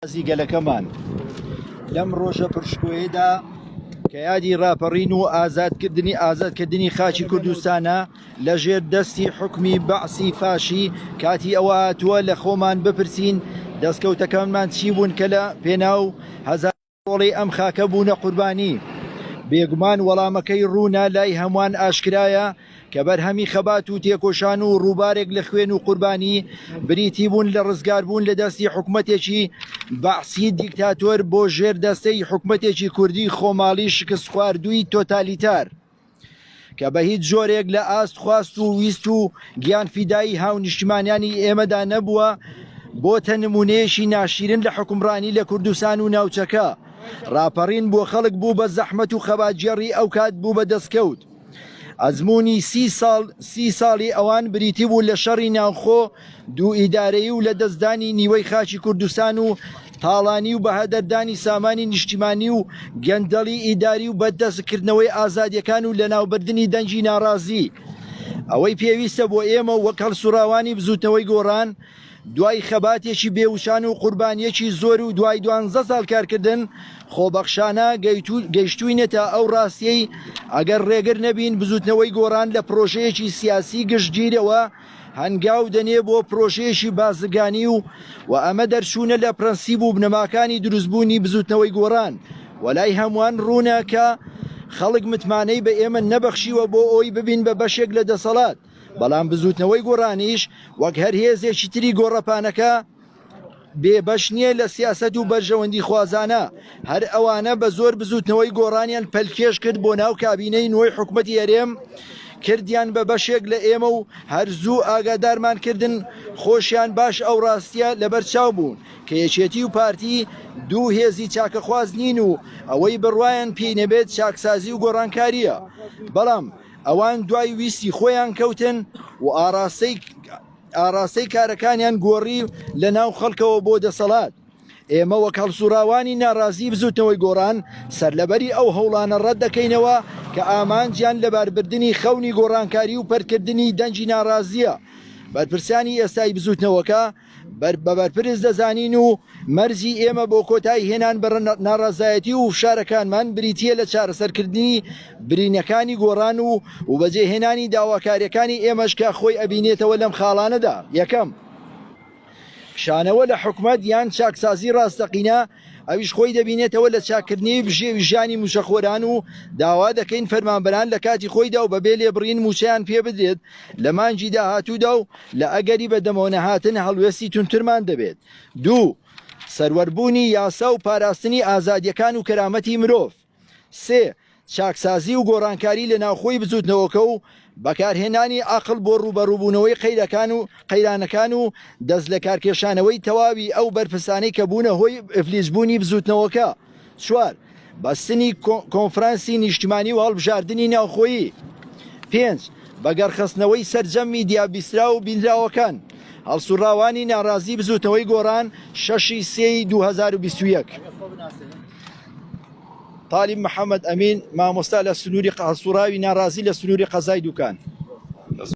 ڕێبازی گەلەکەمان لەم ڕۆژە پرشکۆیەدا کە یادی ڕاپەڕین و ئازادکردنی ئازادکردنی خاکی کوردستانە لە ژێر دەستی حکومی بەعسی فاشی کاتی ئەوە هاتووە لە خۆمان بپرسین دەستکەوتەکانمان چی بوون کە لە پێناو هەزار ڕۆڵەی ئەم خاکە بوونە قوربانی؟ بێگومان وەڵامەکەی ڕوونە لای هەمووان ئاشکرایە کە بەرهەمی خەبات و تێکۆشان و ڕووبارێک لە خوێن و قوربانی بریتی بوون لە ڕزگاربوون لە دەستی حکومەتێکی بەعسی دیکتاتۆر بۆ ژێر دەستەی حکومەتێکی کوردی خۆماڵی شکستخواردووی تۆتالیتار. کە بە هیچ جۆرێک لە ئاست خواست و ویست و گیانفیدایی هاونیشتیمانیانی ئێمەدا نەبووە، بۆتە نموونەیەکی ناشیرن لە حوکمڕانی لە کوردستان و ناوچەکە. ڕاپەڕین بۆ خەڵک بوو بە زەحمەت و خەباتگێڕی ئەوکات بوو بە دەستکەوت. ئەزموونی سی ساڵ سی ساڵی ئەوان بریتی بوو لە شەڕی ناوخۆ، دوو ئیدارەیی و لەدەستدانی نیوەی خاکی کوردستان و تاڵانی و بەهەدەردانی سامانی نیشتیمانی و گەندەڵی ئیداری و بەدەستکردنەوەی ئازادیەکان و لەناوبردنی دەنگی ناڕازی. ئەوەی پێویستە بۆ ئێمە وەک هەڵسوڕاوانی بزوتنەوەی گۆڕان دوای خەباتێکی بێوچان و قوربانیەکی زۆر و دوای دوانزە ساڵ کارکردن خۆبەخشانە گەیشتوینەتە ئەو ڕاستیەی ئەگەر ڕێگر نەبین بزوتنەوەی گۆڕان لە پرۆژەیەکی سیاسی گشتگیرەوە هەنگاو دەنێ بۆ پرۆژەیەکی بازرگانی و و ئەمە دەرچوونە لە پرەنسیب و بنەماکانی دروستبوونی بزوتنەوەی گۆڕان و لای هەمووان ڕوونە کە خەڵک متمانەی بە ئێمە نەبەخشیوە بۆ ئەوی ببین بە بەشێک لە دەسەڵات بەڵام بزوتنەوەی گۆڕانیش وەک هەر هێزێکی تری گۆڕەپانەکە بێ بەش نییە لە سیاسەت و بەرژەوەندی خوازانە، هەر ئەوانە بە زۆر بزوتنەوەی گۆڕانیان پەلکێش کرد بۆ ناو کابینەی نوێی حکومەتی هەرێم، کردیان بە بەشێک لە ئێمە و هەر زوو ئاگادارمان کردن، خۆشیان باش ئەو ڕاستیە لەبەر چاو بوون کە یەکێتی و پارتی دوو هێزی چاکەخواز نین و ئەوەی بڕوایان پێی نەبێت چاکسازی و گۆڕانکاریە، بەڵام ئەوان دوای ویستی خۆیان کەوتن و ئاڕاستەی ئاڕاستەی کارەکانیان گۆڕی لە ناو خەڵکەوە بۆ دەسەڵات. ئێمە وەک هەڵسوڕاوانی ناڕازی بزوتنەوەی گۆڕان سەرلەبەری ئەو هەوڵانە ڕەت دەکەینەوە کە ئامانجیان لەباربردنی خەونی گۆڕانکاری و پەرتکردنی دەنگی ناڕازییە. بەرپرسانی ئێستای بزوتنەوەکە بە بەرپرس دەزانین و مەرجی ئێمە بۆ کۆتایی هێنان بە ناڕەزایەتی و فشارەکانمان بریتییە لە چارەسەرکردنی برینەکانی گۆڕان و و بەجێهێنانی داواکارییەکانی ئێمەش کە خۆی ئەبینێتەوە لەم خاڵانەدا، یەکەم، کشانەوە لە حکومەت یان چاکسازی ڕاستەقینە، ئەویش خۆی دەبینێتەوە لە چاککردنی بژێوی ژیانی مووچەخۆران و داوا دەکەین فەرمانبەران لە کاتی خۆیدا و بەبێ لێبڕین مووچەیان پێبدرێت لە مانگی داهاتوودا و لە ئەگەری بەدەمەوەنەهاتن هەڵوێستی توندترمان دەبێت. دوو. سەروەربوونی یاسا و پاراستنی ئازادییەکان و کەرامەتی مرۆڤ. سێ. چاکسازی و گۆڕانکاری لە ناوخۆی بزووتنەوەکە و بەکارهێنانی عەقڵ بۆ ڕووبەڕووبوونەوەی قەیرەکان و قەیرانەکان و دەستلەکارکێشانەوەی تەواوی ئەو بەرپرسانەی کە بوونە هۆی ئیفلیجبوونی بزووتنەوەکە. چوار. بەستنی کۆنفرانسی نیشتمانی و هەڵبژاردنی ناوخۆیی. پێنج. بەگەڕخستنەوەی سەرجەم میدیا بیستراو و بینراوەکان. هەڵسوڕاوانی ناڕازی بزووتنەوەی گۆڕان شەش ی سێ ی 2021. تالیب محەمەد ئەمین، مامۆستا لە سنووری هەڵسوڕاوی ناڕازی لە سنووری قەزای دوکان.